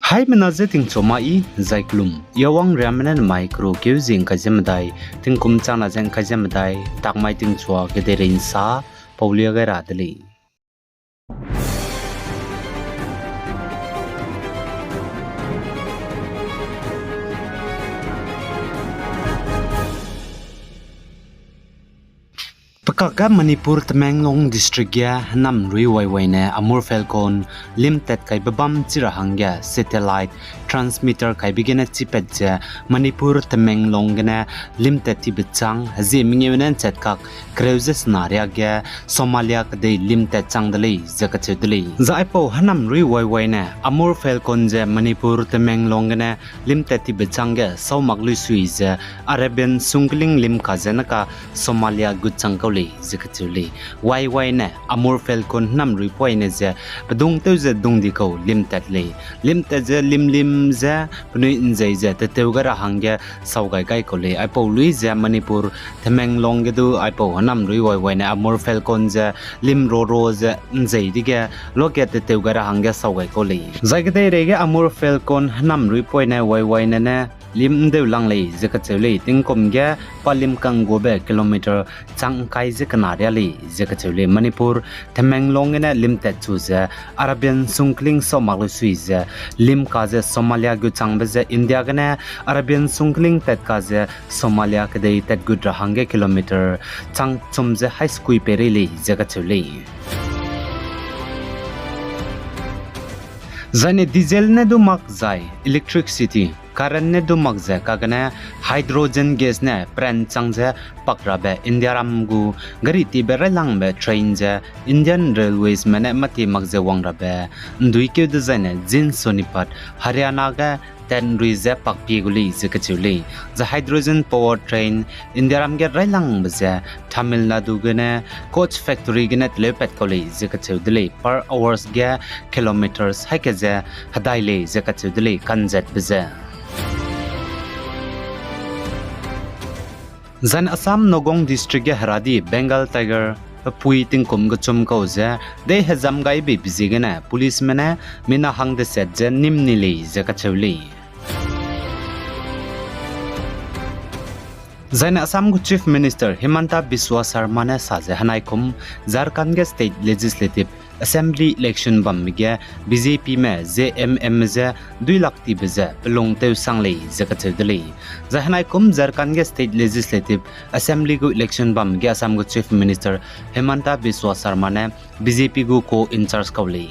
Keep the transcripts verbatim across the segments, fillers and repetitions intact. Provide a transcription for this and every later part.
Haimena je tingchua ma i, zai kelum, yawang riamme ne namai keru keu zie ngkai ze medai, tingkum chang na ze ngkai ze medai, takmai tingchua kedeirei nsa, paulia gai ra de lei. Pekak ge Manipur Tamenglong District ge hênamrui waiwaine Amur Falcon limtat kaibe bam chi ra hangge satellite transmitter kaibe gene chipat ze Manipur Tamenglong gene limtat tibe chang hezie mengeu ne nchat kak kereu ze sena riage Somalia kedei limtat chang de lei ze kacheu de lei. Zai aipau hênamrui waiwaine Amur Falcon ze Manipur Tamenglong gene limtat tibe chang ge sau mak lui sui ze Arabian sungkling limka ze neka Somalia gut chang kau lei ze kacheu lei. Waiwaine Amur Falcon hênamrui poine ze pedung tew ze dung di kau limtat lei. Limtat ze limlim ze penui nzei ze tetew gai ra hangge sau gai gai kau lei. Aipau lui ze Manipur Tamenglong ge du aipau hênamrui waiwaine Amur Falcon ze lim ro ro ze nzei dege luage tetew gai ra hangge sau gai kau lei. Zai kedeireige Amur Falcon hênamrui poine waiwaine ne lim ndeu lang lei ze kacheu lei. Tingkum ge pa lim kangguabe kilometer chang ngkai ze kena ria lei ze kacheu lei. Manipur Tamenglong gene limtat chu ze Arabian sungkling sau mak lui sui ze limka ze Somalia gut changbe ze India gene Arabian sungkling tatka ze Somalia kedei tat gut ra hangge kilometer chang chum ze hai sekui peirei lei ze kacheu lei. Zaine diesel ne du mak zai electricity, current ne du mak ze kagene hydrogen gas ne pran chang ze pak rabe Indiaram gu gari tibe railangbe train ze Indian Railwaysme ne mati mak ze wang rabe nduikeu dezaine zin Sonipat, Haryana ge tenrui ze pakpie gu lei ze kacheu lei. Zai hydrogen power train Indiaram ge railangbe ze Tamil Nadu gene coach factory gene teleupat kau lei ze kacheu de lei. Per hours ge kilometers haike ze hedai lei ze kacheu de lei kanzetbe ze. Zaine Assam Nagaon District ge heradi Bengal Tiger pepui tingkum kechum kau ze dei hezam gai beibe ziegene policeme ne mina hang deset ze nîm ni lei ze kacheu lei. Zaine Assam gu Chief Minister Himanta Biswa Sarma ne sa ze henaikum Jharkhand ge State Legislative Assembly election bambe ge B J Pme J M M ze dui lak tibe ze pelung tew sang lei ze kacheu de lei. Zai henaikum Jharkhand ge State Legislative Assembly gu election bambe ge Assam gu Chief Minister Himanta Biswa Sarma ne B J P gu co-in-charge kau lei.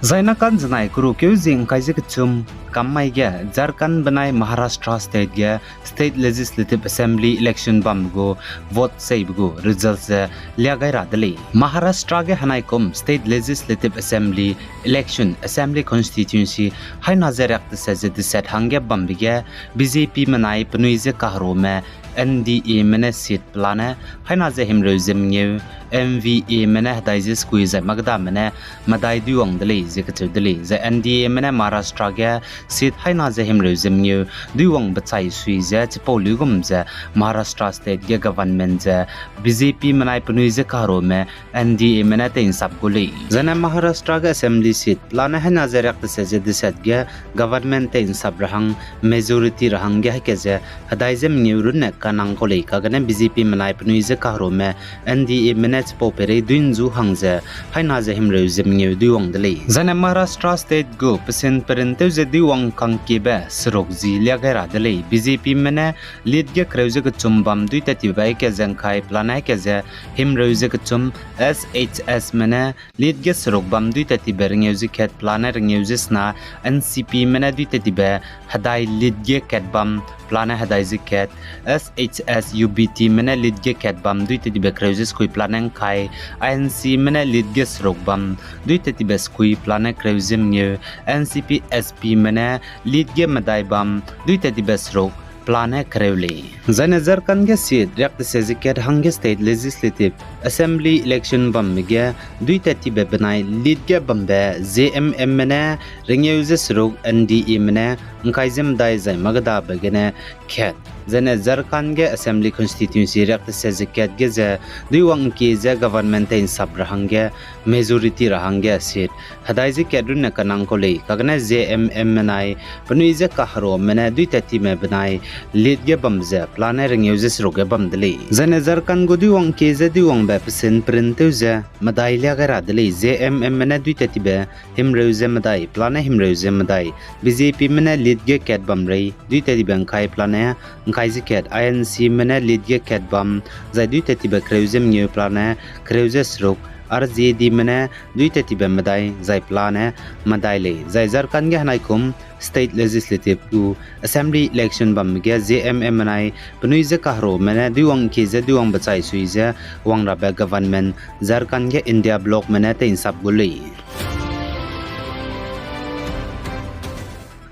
Zaine kanzenai keru keu zie ngkai ze kechum kam mai ge Jharkhand benai Maharashtra State ge State Legislative Assembly election bambe gu vote seibe gu result ze lia gai ra de lei. Maharashtra ge henaikum State Legislative Assembly election, Assembly Constituency haina ze riak deset ze deset hangge bambe ge B J P menai penui ze kaherume N D Ame ne seat pelane haina ze himreu ze mengeu, M V Ame ne hedai ze sekui zai makdame ne medai duiwang de lei ze kacheu de lei. Zai N D Ame ne Maharashtra ge seat haina ze himreu ze mengeu duiwang bechai sui ze chipau luigum ze Maharashtra State ge government ze B J P menai penui ze kaherume N D Ame ne tei'nsap gu lei. Zaine Maharashtra ge Assembly seat pelane haina ze riak deset ze deset ge government tei'nsap ra hang majority ra hangge haike ze hedai ze mengeu runne kanang kau lei kagene B J P menai penui ze kaherume N D Ame ne chipau peirei duinzu hang ze haina ze himreu ze mengeu duiwang de lei. Zaine Maharashtra State gu pesin perin tew ze duiwang kangkiebe seruk zi lia gai ra de lei. B J Pme ne lead ge kereu ze kechum bam dui tat tibe ke ze ngkai pelane ke ze himreu ze kechum, S H Sme ne lead ge seruk bam dui tat tibe rengeu ze kat pelane rengeu ze sena, N C Pme ne dui tat tibe hedai lead ge kat bam pelane hedai ze kat, S H S U B Tme ne lead ge kat bam dui tat tibe kereu ze sekui pelane ngkai, I N Cme ne lead ge seruk bam dui tat tibe sekui pelane kereu ze mengeu, N C P S Pme ne lead ge medai bam dui tat tibe seruk pelane kereu lei. Zaine Jharkhand ge seat riak deset ze kat hangge State Legislative Assembly election bambe ge dui tat tibe benai lead ge bambe J M Mme ne rengeu ze seruk, N D Ame ne ’ngkai ze medai zai mâgedabe gene kat. Zaine Jharkhand ge Assembly Constituency riak tese ze kat ge ze duiwang ’ngkie ze government tei'nsap ra hangge majority ra hangge seat hedai ze kat runne kanang kau lei, kagene J M M menai penui ze kaherume ne duitat time benai lead ge bam ze pelane rengeu ze seruk ge bam de lei. Zaine Jharkhand gu duiwang ’ngkie ze duiwangbe pesin print tew ze medai lia gai ra de lei. J M M ne duitat tibe himreu ze medai, pelane himreu ze medai. B J Pme ne lead ge kat bam rei, duitat tibe ’ngkai pelane ’ngkai ze kat. I N Cme ne lead ge kat bam, zai duitat tibe kereu ze mengeu pelane kereu ze seruk. R J Dme ne duitat tibe medai, zai pelane medai lei. Zai Jharkhand ge henaikum state legislative gu assembly election bambe ge J M M menai penui ze kaherume ne duiwang ’ngkie ze duiwangbe chai sui ze wangrabe government Jharkhand ge India blocme ne tei'nsap gu lei.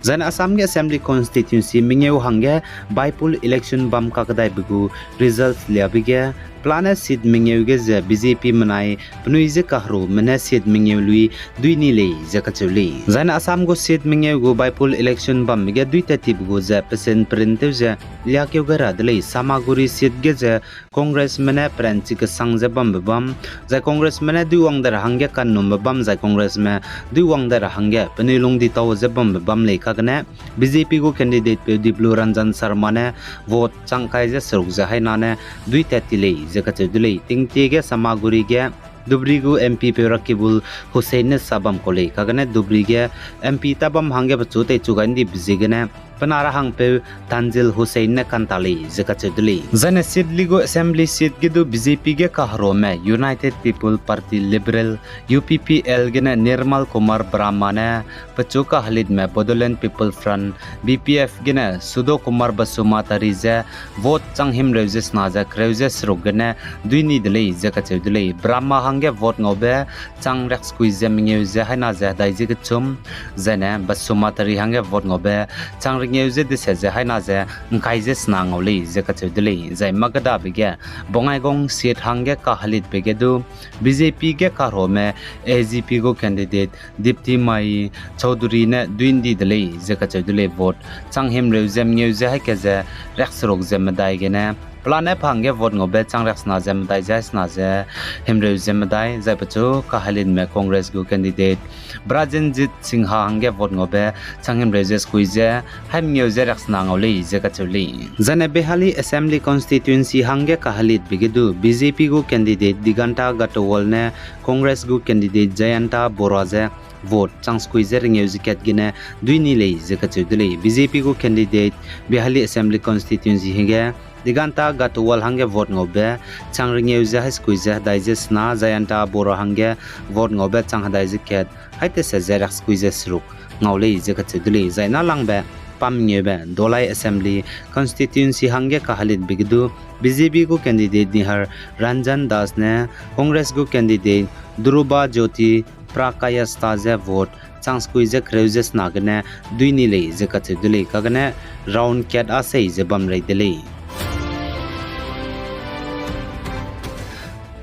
Zaine Assam ge Assembly Constituency mengeu hangge by-poll election bam kakdaibe gu results liabe ge pelane seat mengeu ge ze B J P menai penui ze kaherume ne seat mengeu lui dui ni lei ze kacheu lei. Zaine Assam gu seat mengeu gu by-poll election bambe ge duitat tibe gu ze pesin print tew ze liakeu gai ra de lei. Samaguri seat ge ze Congressme ne peranchi kesang ze bambe bam, zai Congressme ne duiwang dai ra hangge kanumbe bam, zai Congressme duiwang dai ra hangge penui lungdi tau ze bambe bam lei. Kagene B J P gu candidate peu Diblu Ranjan Sharma ne vote chang kai ze seruk ze haina ne duitat ti lei ze kacheu de lei. Tingtie ge Samaguri ge Dhubri gu M P peu Rakibul Hussain ne sa bam kau lei, kagene Dhubri ge M P ta bam hangge pechu teichu gai ndibe ziegene pe na ra hangpeu Tanzil Hussain ne kanta lei ze kacheu de lei. Zaine seat li gu assembly seat ge du B J P ge kaherume United People Party Liberal, U P P L gene Nirmal Kumar Brahma ne pechu kahelitme Bodoland People Front, B P F gene Sudo Kumar Basumatary ze vote chang himreu ze sena ze kereu ze seruk gene dui ni de lei ze kacheu de lei. Brahma hangge vote ngaube chang riaksekui ze mengeu ze haina ze hedai ze kechum, zaine Basumatary hangge vote ngaube chang rengeu ze deset ze haina ze ’ngkai ze sena ngau lei ze kacheu de lei. Zai mâgedabe ge Bongaigaon seat hangge kahelitbe ge du B J P ge kaherume A G P gu candidate Dipti Mai Chaudhary ne dui ndi de lei ze kacheu de lei. Vote chang himreu ze mengeu ze haika ze riakseruk ze medai gene pelane pa hangge vote ngaube chang riaksena ze medai ze haisena ze himreu ze medai, zai pechu kahelitme Congress gu candidate Brajenjit Singha hangge vote ngaube chang himreu ze sekui ze haimengeu ze riaksena ngau lei ze kacheu lei. Zaine Behali Assembly Constituency hangge kahelitbe ge du B J P gu candidate Diganta Gatowal ne Congress gu candidate Jayanta Bora ze vote chang sekui ze rengeu ze kat gene dui ni lei ze kacheu de lei. B J P gu candidate Behali Assembly Constituency hangge Diganta Gatowal hangge vote ngaube chang rengeu ze haisekui ze hedai ze sena, Jayanta Bora hangge vote ngaube chang hedai ze kat, haiteset ze riaksekui ze seruk ngau lei ze kacheu de lei. Zai nâlangbe pamengeube Dholai Assembly Constituency hangge kahelitbe ge du B J P gu candidate Nihar Ranjan Das ne Congress gu candidate Dhruba Jyoti Prakayasta ze vote chang sekui ze kereu ze sena gene dui ni lei ze kacheu de lei, kagene round kat â sei ze bam rei de lei.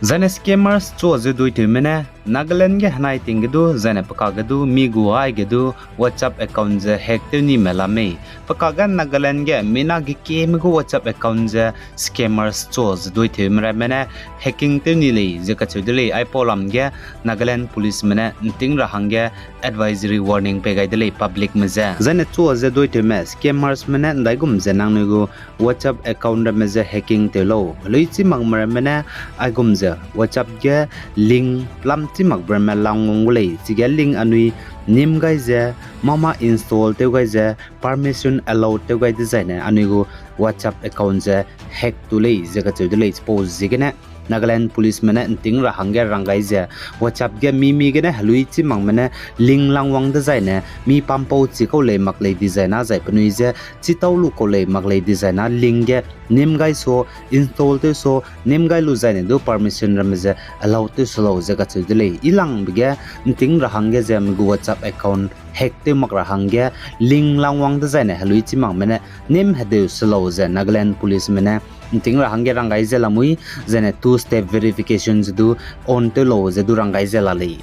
Zaine scammers chua ze duitewme ne Nagaland ge henai ting ge du, zaine peka ge du, mi gu aige du WhatsApp account ze hack tew nime la mei. Peka ge Nagaland ge mina gekieme gu WhatsApp account ze scammers chua ze duitewme ramme ne hacking tew ni lei ze kacheu de lei. Aipau lam ge Nagaland policeme ne ’nting ra hangge advisory warning pei gai de lei publicme je. Zaine chua ze duitewme scammersme ne ’ndaigum ze nangnui gu WhatsApp account ramme je hacking tew lau. Helui chî makme ramme ne aigum ze WhatsApp ge link plam chî makbe ramme langwang gu lei. Chige link anui nîm gai ze, mâ-mâ install tew gai ze, permission allow tew gai dezaine anui gu WhatsApp account ze hack tu lei ze kacheu de lei. Chipau ziegene Nagaland policeme ne ’nting ra hangge rang gai ze, WhatsApp ge mi-mi gene helui chî makme ne link langwang dezaine, mi pampau chikau lei mak lei dizai na zai penui je chitau lu kau lei mak lei dizai na link ge nîm gai so, install tew so, nîm gai lu zaine du permission ramme ze allow tew se lau ze kacheu de lei. Ilangbe ge ’nting ra hangge ze mi gu WhatsApp account hack tew mak ra hangge link langwang dezaine helui chî makme ne nîm hedeu se lau ze Nagaland policeme ne ’nting ra hangge rang gai ze lamui, zaine two step verification ze du on tew lau ze du rang gai ze la lei.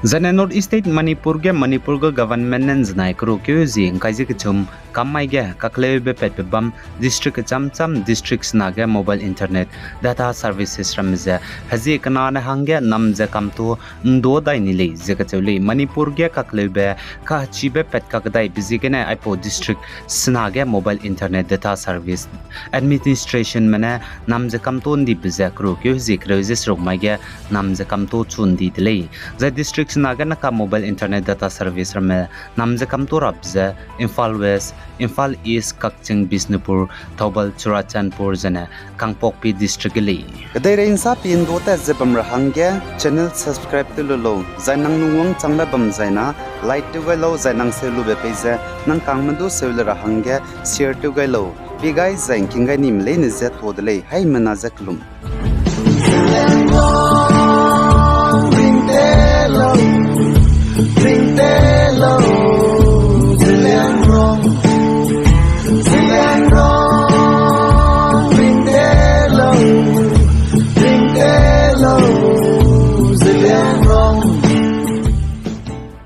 Zaine North East State Manipur ge Manipur gu government ne ’nzenai keru keu zie ’ngkai ze kechum kam mai ge kakleube patbe bam district kecham cham district sena ge mobile internet data services ramme ze hezie kena ne hangge nam ze kamto ’ndu dai ni lei ze kacheu lei. Manipur ge kakleube kahechibe pat kakdaibe ziegene aipau district sena ge mobile internet data service administrationme ne nam ze kamto ’ndibe ze keru keu hezie kereu ze seruk mai ge nam ze kamto chu ’ndi de lei. Zai district sena gene ka mobile internet data service ramme nam ze kamto rabe ze Imphal West, Imphal East, Kakching, Bishnupur, Thoubal, Churachandpur zene Kangpokpi district ge lei. Kedeirei ’nsa pi ’ndu tat ze bam ra hangge channel subscribe tew lu lau, zai nang nung wangchangbe bam zai na like tew gai lau, zai nang seu lube pei ze nang kangme du seu le ra hangge share tew gai lau. Pi gai zai ’ngking gai nime leine ze ta de lei, haimena ze kelum.